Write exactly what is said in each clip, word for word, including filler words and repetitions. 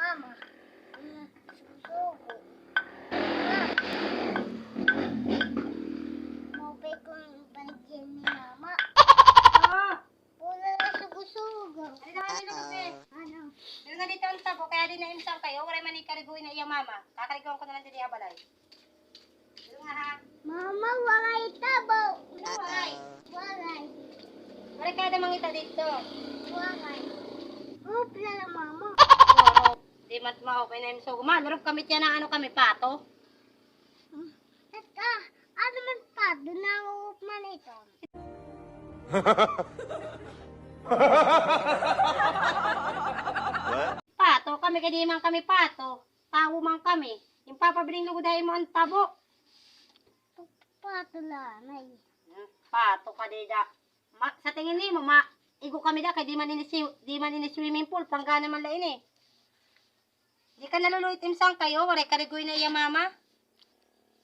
Mama, susugo. Mama. Maupay ko an panigyan ni Mama. Ah! Puro na sugo-sugo. Ano naman yung luto, eh? Ano? Diri nga didto an tabo, kay adi na im sangkay. O, waray man ikarigo na iya mama. Kakariguan ko na la didi ha balay. Diri nga, ha? Mama, waray tabo. Ano waray? Waray. Waray ka ada mangita didto. Waray. Upla la, Mama. Oo. Di man maupay na im sugo. Ma, lurog kami tiyan na ano kami, pato. Tata, ano man pato, nauup man ito. Pato kami, kay di man kami pato. Tawo man kami. Ginpapabilin lugod ha imo an tabo. Pato la anay. Hmm, pato ka dida. Ma, sa tingin nimo, maigo kami da, kay di man ini si-, di man ini swimming pool, panggana man la ini. Di ka naluluoy it im sangkay, o, waray karigo na iya mama.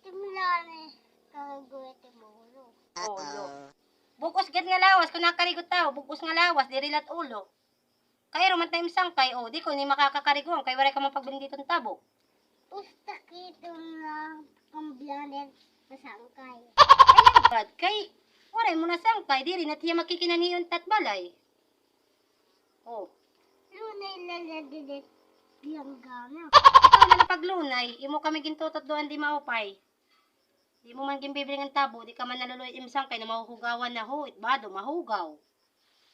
Timla ni karigo it im ulo. Ulo. Bug-os gad nga lawas, kon nakarigo tawo, bug-os nga lawas, diri la it ulo. Kay iro man it im sangkay, o, di ko ini makakakarigoan, kay waray ka man pagbilin didto hin tabo. Usta kito nga pambiyanan na sangkay. Ay, gad, kay waray mo na sangkay, diri na tiya makikinanhion hit balay. O. Lunay la la didi biyanggana. Ikaw na la paglunay, imo kami gintututdoan di maupay. Di mo man ginbibiling an tabo, di ka man naluluoy it im sangkay na mahuhugawan na ho, it bado, mahugaw.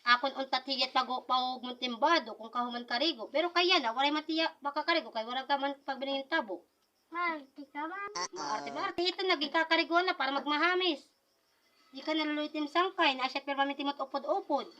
Akon untat hiya it pagu-, pahugmon it im bado, kon kahuman karigo. Pero kay yana, waray man tiya makakarigo, kay waray ka man pagbiling hin tabo. Maarte ka man. Maarte, maarte. Ito na, ginkakarigoan na para magmahamis. Di ka naluluoy it im sangkay, na siya permanente mo it upod-upod.